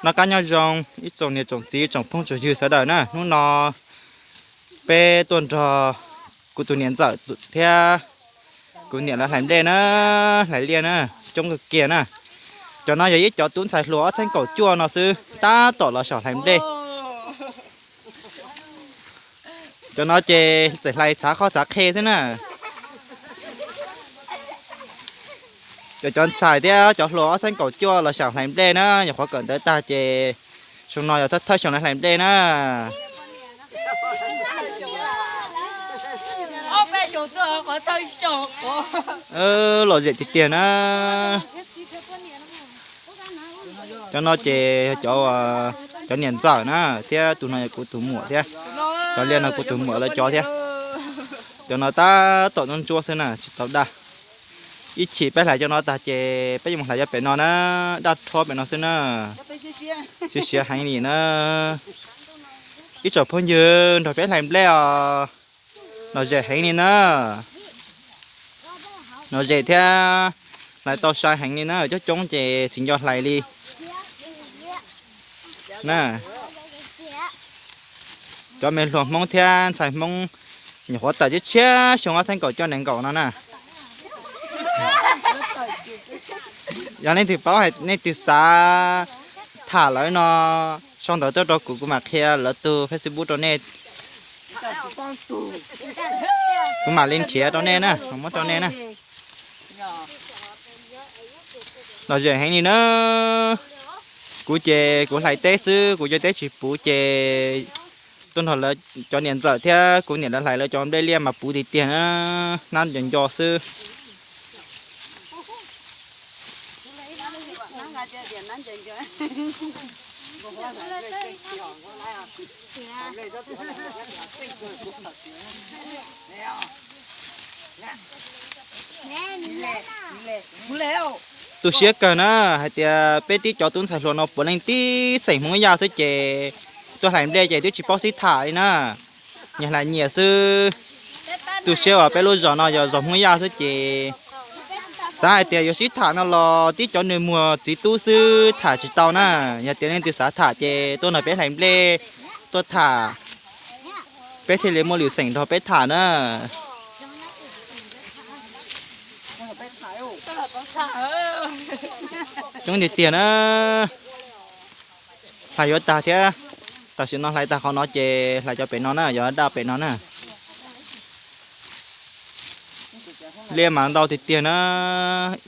Noj qab nyob zoo ib tsoom niam tsoom txiv tsoom phooj tsoom ywg sawv daws na, hnub no peb tuaj nrog kuv tus niam ntxawm thiab kuv niam lawv hlais nplej na, hlais liaj na, coob kawg kiag na. Cov no yog ib cov tub ntxhais hluas ob txhiab kaum cuaj no xwb tab tom los saum hlais nplej. Cov no ces txawm hlais txhav qhov txhav qhe xwb na. Cov, cov ntxhais thiab cov hluas ob txhiab kaum cuaj los saum hlais nplej na, nyuam qhuav kawm ntawv tag ces xyoo no yog thawj xyoo lawv hlais nplej na. Lom zem tiag tiag na. Cov no ces cov, cov niam ntxawm na, thiab tus no yog kuv tus muam thiab. Cov liaj no kuv tus muam lawv cov thiab. Cov no tab tom ntsuab ntsuab xwb na, tsis tau daj. Ib chim peb hlais cov no tag ces peb yuav mus hlais cov pem no na, daj rhuab pem no xwb na. Siav siav heev li na. Ib tsoom phooj ywg nrog peb hlais nplej os. Lom zem heev li na. Lom zem thiab hlais tau sai heev li na, coob coob ces tsis nco hlais li na. Cov me hluas Hmoob thiab ntxhais Hmoob nyuam qhuav tawm tshiab tshiab xyoo ob txhiab kaum cuaj nees nkaum no na. Yog leej twg paub, leej twg xav tham lawv no, sau ntawv tuaj rau kuv, kuv mam qhia lawv tus Facebook rau nej. Kuv mam li nrhiav rau nej na, muab rau nej na. Lom zem heev li na. Kuv ces kuv hlais teb xwb, kuv cov teb tsis puv ces tuaj nrog lawv cov niam ntxawm thiab kuv niam lawv hlais lawv cov nplej liaj mas puv tiag tiag na, hnab nco nco xwb. Tu siab kawg na, hais tias peb tib cov tub ntxhais hluas no puav leej tib xeem Hmoob Yaj xwb ces tuaj hlais nplej ces twb tsis paub sib tham li na. Nyias hlais nyias xwb. Tu siab uas peb lub zos no yog zos Hmoob Yaj xwb ces xav hais tias yuav sib tham no los tib cov nws muag txiv tub xwb tham tsis tau na. Yog tias leej twg xav tham ces tuaj nrog peb hlais nplej, tuaj tham, peb thiaj li muaj lwm xeem nrog peb tham na. Coob tiag tiag na. Hlais yuav tag thiab. Tam sim no hlais tag qhov no ces hlais cov pem no na, yuav daj pem no na. Liaj mas ntau tiag tiag na.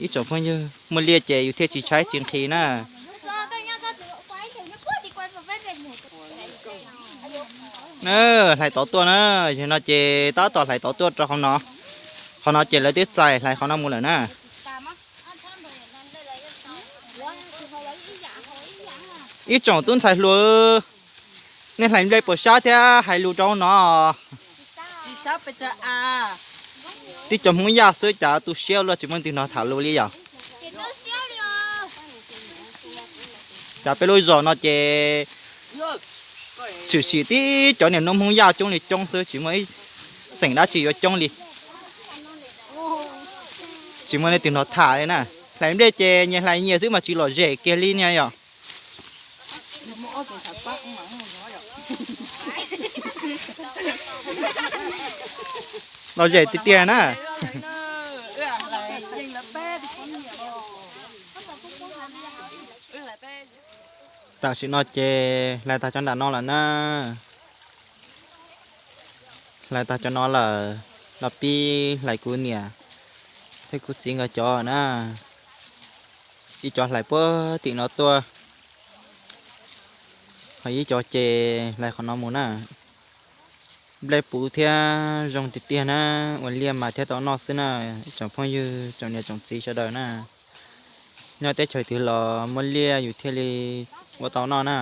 Ib tsoom phooj ywg, muaj liaj ces yus thiaj tsis tshaib tsis nqhis na. Hlais tod tuaj na, yog no ces tab tom hlais tod tuaj rau qhov no. Qhov no ces lawv twb txais hlais qhov no mus lawm na. Ib tsoom tub ntxhais hluas, nej hlais nplej puas sab thiab hais lus rau no. Tib cov Hmoob Yaj xwb cas tu siab luaj tsis muaj leej twg nrog tham lus li yom. Cas peb lub zos no ces tshwm sim tib cov niam noob Hmoob Yaj coob li coob xwb tsis muaj ib xeem dab tsi yuav coob li. Tsis muaj leej twg nrog tham li na. Hlais nplej ces nyias hlais nyias xwb mas tsis lom zem kiag li na yom. Lom zem tiag tiag na. Tam sim no ces hlais tag cov nram no lawm na. Hlais tag cov no lawm, los pib hlais kuv niam thiab kuv txiv nkawd cov na. Ib cov hlais puag tim no tuaj, ho ib cov ces hlais qhov no mus na. Nplej puv thiab zoo tiag tiag na, ua liaj mas thiaj tau noj xwb na, ib tsoom phooj ywg tsoom niam tsoom txiv sawv daws na. Nyob teb chaws twg los muaj liaj yus thiaj li ua tau noj na.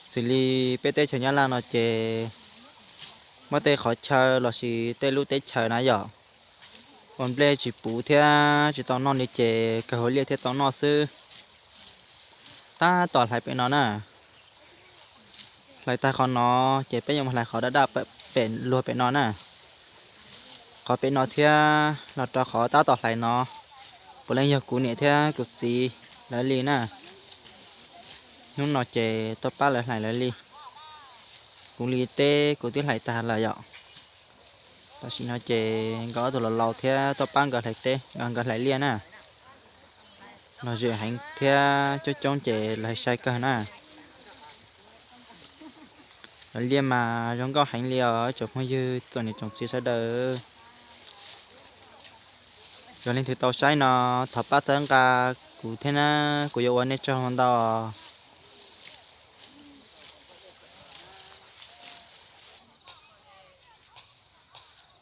Xws li peb teb chaws Nyab Laj no ces muab tej qhov chaw lossis tej lub teb chaws na yom, ua nplej tsis puv thiab tsis tau noj li ces kawg hauv liaj thiaj tau noj xwb. Tab tom hlais pem no na. Hlais tag qhov no ces peb yuav mus hlais qhov daj daj pem luag pem no na. Qhov pem no thiab los rau qhov tab tom hlais no, puav leej yog kuv niam thiab kuv txiv lawv li na. Hnub no ces tuaj pab lawv hlais lawv li. Kuv li teb kuv twb hlais tag lawm yom. Tam sim no ces nkawd ob tug laus laus thiab tuaj pab nkawd hlais teb, nkawd hlais liaj na. Lom zem heev thiab coob coob ces lawv sai kawg na. Lawv liaj mas zoo nkauj heev li os tsoom phooj ywg tsoom niam tsoom txiv sawv daws. Yog leej twg tau saib no thov pab txhawb nqa kuv thiab na, kuv yuav ua nej tsaug ntau.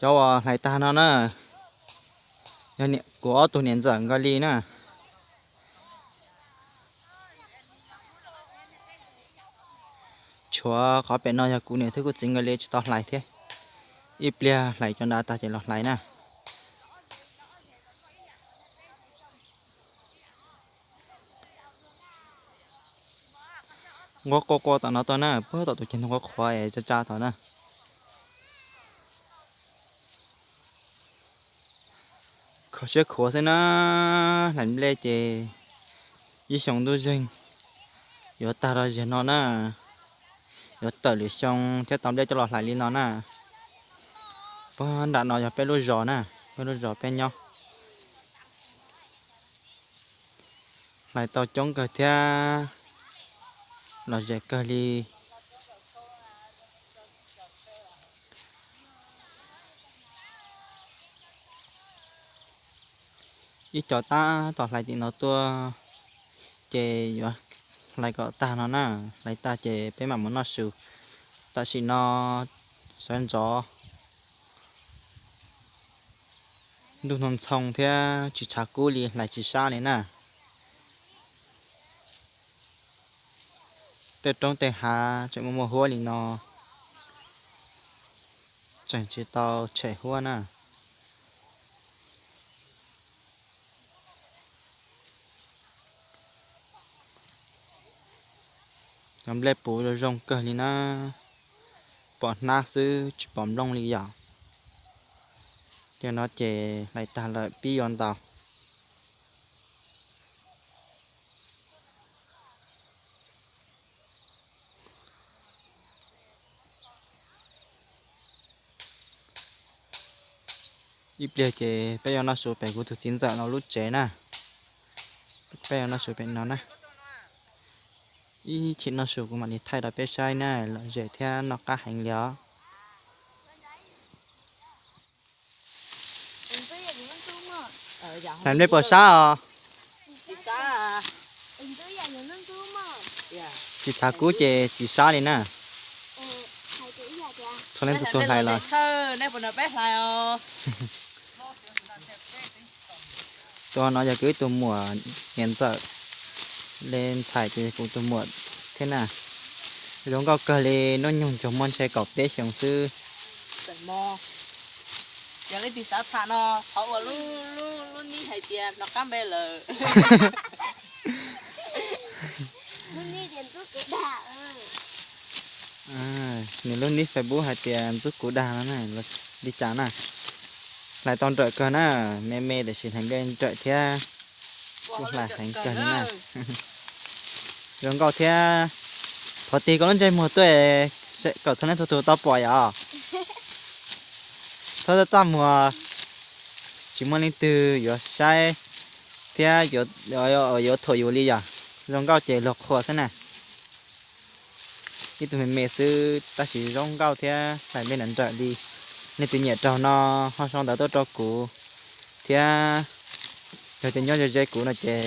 Cov uas hlais tag no na, yog kuv ob tug niam ntxawm nkawd li na. Tshuav qhov pem no yog kuv niam thiab kuv txiv nkawd li tsis tau hlais thiab. Ib pliag hlais cov nrad tag ces los hlais na. Nquab quaj quaj tom no tuaj na, puag tom tus ceg ntoo qhuav qhuav es tsa tsa tom na. Kho siab khuav xwb na, hlais nplej ces ib xyoo ntuj zeeg yuav tag rau ziag no na, yuav tawm lwm xyoo thiab tau nplej coj los hlais li no na. Puag nram no yog peb lub zos na, peb lub zos peb nyob. Hlais tau coob kawg thiab lom zem kawg li. Ib co tab tom hlais tim no tuaj, ces yuav hlais kom tag no na, hlais tag ces peb mam mus noj su. Tam sim no sawv ntxov ntuj ntxhoo thiab tsis tshav kub li, hlais tsis sab li na. Tej roob tej hav tseem muaj muaj huab li no, tseem tsis tau tshem huab na. Cov nplej puv zoo zoo kawg li na, pom hnab xwb tsis pom nplooj li yom. Tej no ces hlais tag lawm pib yuav ntaus. Ib pliag ces peb yuav noj su pem kuv tus txiv ntxawm no lub tsev na. Peb yuav noj su pem no na. Ib chim noj su kuv mam li thaij rau peb saib na, lom zem thiab noj qab heev li os. Hlais nplej puas sab os? Tsis tshav kub ces tsis sab li na. Txhua leej txhua tus hlais los. Tus no yog kuv ib tug muam niam ntxawm, li ntxhais ces kuv tus muam thiab na. Zoo nkauj kawg li, hnub nyoog tsuas muaj ntshe kaum peb xyoos xwb. Yog leej twg xav tham no thov ua lub nib hais tias hnov qab npe lawm. Nws lub nick Facebook hais tias Ntxub Kuv Dag no na, li cas na. Hlais tau nrawm kawg na, me me tiam sis hlais nplej nrawm thiab kuj hlais heev kawg li na. Zoo nkauj thiab. Thov tig koj lub ntsej muag tuaj kom txhua leej txhua tus tau pom yom. Txhob txaj muag, tsis muaj leej twg yuav saib thiab yuav thuam yus li yom. Zoo nkauj ces luag qhuas xwb na. Ib tug me me xwb tab sis zoo nkauj thiab hlais nplej nrawm nrawm li. Leej twg nyiam raug no ho sau ntawv tuaj rau kuv thiab. Yog tias nyob ze ze kuv no ces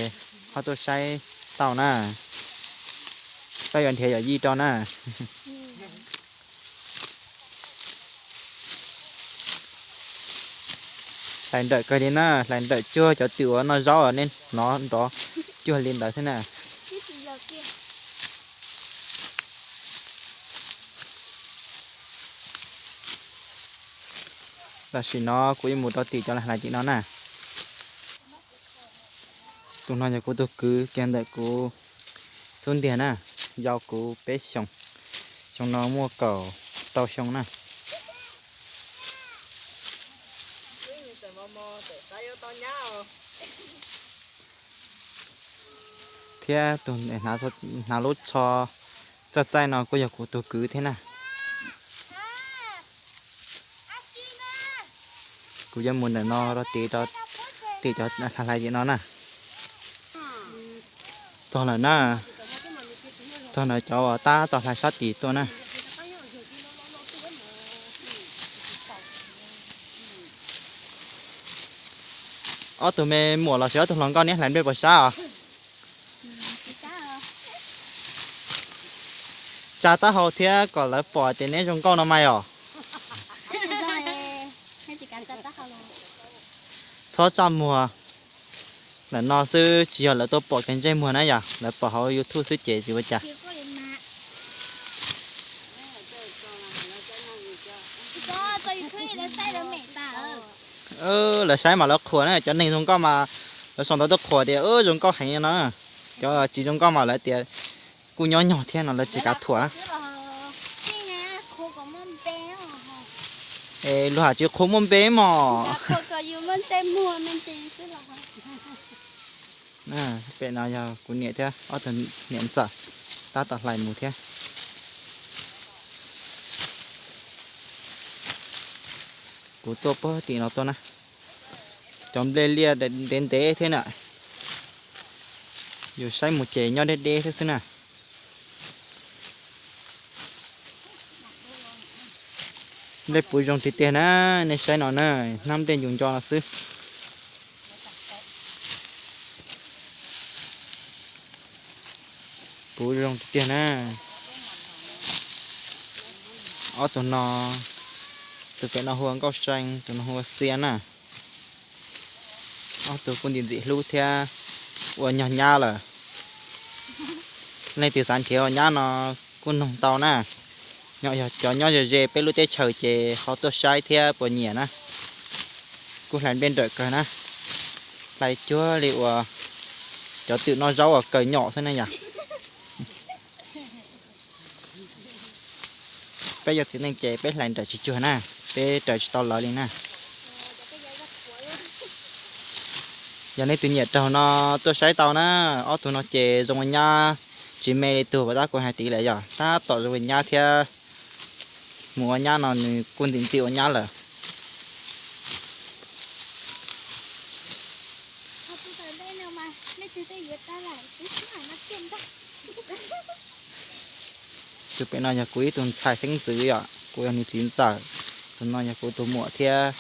ho tuaj saib tau na. Koj yuav nrhiav yom yij rau na. Hlais nrawm kawg li na, hlais nrawm cuag cov twm uas noj zaub nej hnov nrov cuag li ntawd xwb na. Tam sim no kuv yuav mus rau tim cov hlais tim no na. Tus no yog kuv tus kwv kiag ntawm kuv xub ntiag na, yau kuv peb xyoos, xyoo no muaj kaum rau xyoo na. Thiab tus hnav lub tsho txaij txaij no kuj yog kuv tus kwv thiab na. Kuv yuav mus ntawm no rau tim, rau tim cov hlais hlais tim no na. Txog lawm na, txog ntawm cov uas tab tom hlais sab tim tuaj na. Ob tug me muam los sis ob tug hluas nkauj neb hlais nplej puas sab os? Tsa taub hau thiab kom lawv pom tias neb zoo nkauj no mas os. Txhob tsa muag. Ntawm no xwb tsis yog lawv tuaj pom kev ntsej muag na yom, lawv pom hauv YouTube xwb ces tsis ua cas. Lawv saib mas lawv qhuas na, cov neeg zoo nkauj mas lawv sau ntawv tuaj qhuas tias zoo nkauj heev no. Cov tsis zoo nkauj mas lawv tias kuj nyob nyog thiab no lawv tsis kav thuam. Es luag hais tsis qhuas muaj npe mog. Pem no yog kuv niam thiab ob tug niam ntxawm tab tom hlais mus thiab. Kuv tuaj puag tim no tuaj na. Cov nplej liaj ntev ntev thiab na. Yus saib mus ces nyob deb deb thiab xwb na. Nplej puv zoo tiag tiag na, nej saib no na, hnab nplej ncus nco no xwb. Puv zoo tiag tiag na. Ob tug no, tus pem no hu ua Nkauj See, tus no hu ua Xia na. Ob tug kuj ntxim ntxim hlub thiab ua nyog nyab lawm. Leej twg xav nrhiav ua nyab no kuj noog tau na. Yog cov nyob ze ze peb lub teb chaws ces ho tuaj saib thiab puas nyiam na. Kuj hlais nplej nrawm kawg na. Hlais cuag li uas cov twm noj zaub uas kaw nyom xwb na yom. Peb yog txiv neej ces peb hlais nrawm tsis cuag na, peb raws tsis tau lawv li na. Yog nej tus nyiam raug no tuaj saib tau na, ob tug no ces zoo ua nyab tsis me li tug uas tab kuv hais tid lawm yom, tab tom zoo ua nyab thiab. Mus ua nyab no nws kuj ntxim ntxim ua nyab lawm. Tus pem no yog kuv ib tug ntxhais xeeb ntxwv yom, kuv yog nws txiv ntxawm. Tus no yog kuv tus muam thiab.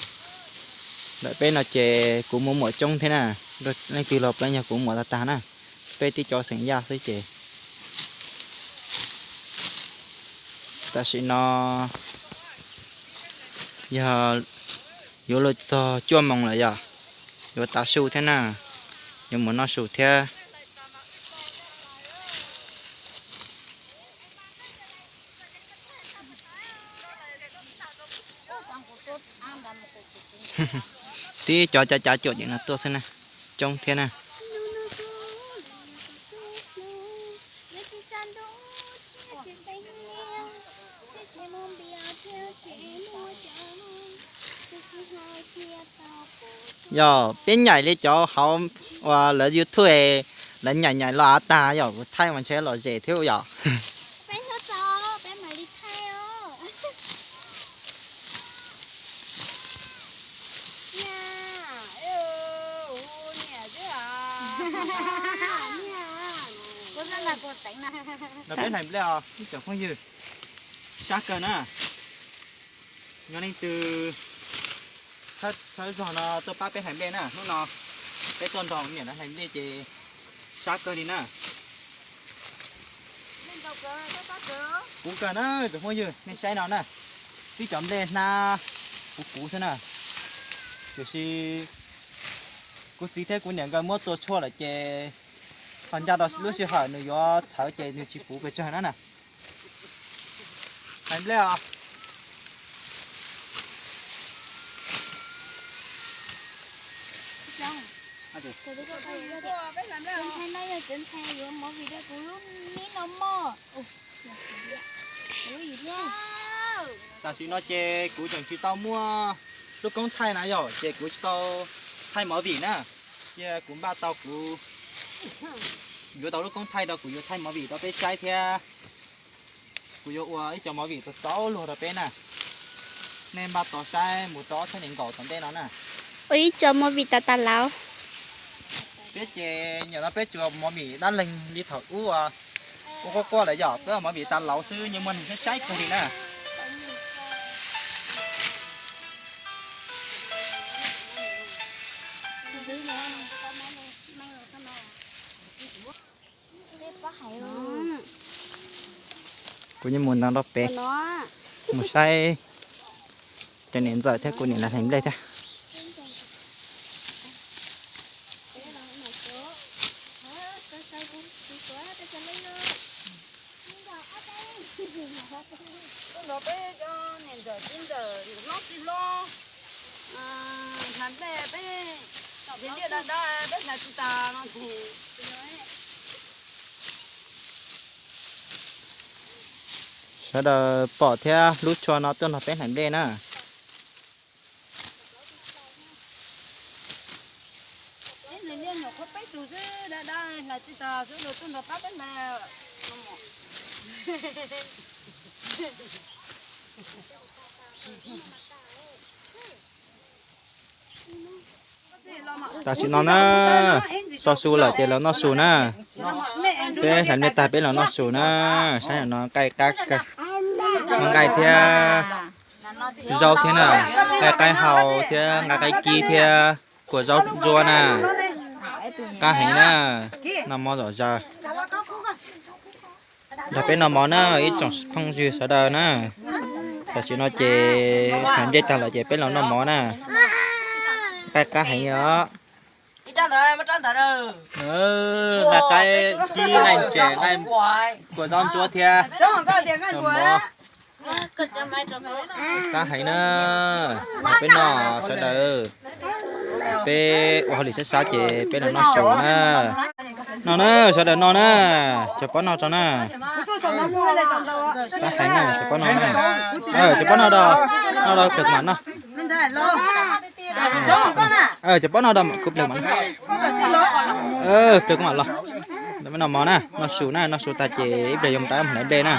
Ntawm peb no ces kuv muaj muam coob thiab na, leej twg los puav leej yog kuv muam tag tag na. Peb tib cov xeem Yaj xwb ces tam sim no yog yuav luag txog cuaj moos lawm yom, yuav tav su thiab na, yuav mus noj su thiab. Tib cov cav cav cuam ces no tuaj xwb na, coob thiab na. Yog peb nyaim li cov hauv uas lawv YouTube, lawv nyaim nyaim los av tag yog kuv thaij mas ntshe lom zem thiab yom. Peb hlais nplej os ib tsoom phooj ywg, sab kawg na. Yog leej twg txhawb zog no tuaj pab peb hlais nplej na, hnub no peb tuaj nrog niam lawv hlais nplej ces sab kawg li na. Puv kawg na tsoom phooj ywg, nej saib no na, tib cov nplej hnab puv puv xwb na. Tiam sis kuv txiv thiab kuv niam nkawd muab tua tshuaj lawm ces ho ncaj rau lub sij hawm nws yuav txhawv ces nws tsis puv pes tsawg na na. Hlais nplej os. Tam sim no ces kuv tseem tsis tau muaj lub koob thaij na yom, ces kuv tsis tau thaij movie na. Cia kuv npaj tau kuv Yuav tau lub koob thaij rau kuv yuav thaij movie rau peb saib thiab. Kuv yuav ua ib co movie txaus txaus luag rau peb na. Nej npaj tos saib mus rau ob txhiab nees nkaum tom ntej no na. Ua ib co movie tas tas laus. Peb ces nyuam no peb tsuas movie dab leeg li thaum ub, ua quaj quaj lawm yom, peb movie tas laus xwb, nyias muaj neeg saib saib kawg li na. Kuv yeej mus ntawd rau pem, mus saib cov niam ntxawm thiab kuv niam ntawd hlais nplej thiab. Tuaj nrog peb cov niam ntxawm txiv ntxawm hlob txiv hlob hlais nplej, peb hlais nplej dab dab peb hlais tsis tas no ces sawv daws pom thiab hlub tshua no tuaj nrog peb hlais nplej na. Peb hlais nplej nyuam qhuav peb tus xwb, dab dab hlais tsis tas xwb, tuaj nrog pab peb hlais. Tam sim no na, so su lawm ces los noj su na. Peb hlais nplej tag peb los noj su na. Saib no nqaij qab kawg, muaj nqaij thiab zaub thiab na, nqaij qaib hau thiab nqaij qaib kib thiab kua zaub ntsuab na. Qab heev na, noj mov zom zaws. Nrog peb noj mov na ib tsoom phooj ywg sawv daws na. Tam sim no ces hlais nplej tag lawm ces peb los noj mov na. Nqaij qab heev os. Nqaij qaib kib, nqaij ntses, nqaij kua zaub ntsuab thiab mov. Qab heev na. Peb noj sawv daws, peb ua hauj lwm sab sab ces peb los noj su na. Noj na, sawv daws noj na, cov pab noj tso na. Qab heev na, cov pab noj na. Cov pab noj da, noj da plag kuv mam noj. Cov pab noj da kuv plag mam noj. Plag kuv mam los. Peb noj mov na, noj su na, noj su tag ces ib pliag yuav mus rau hlais nplej na.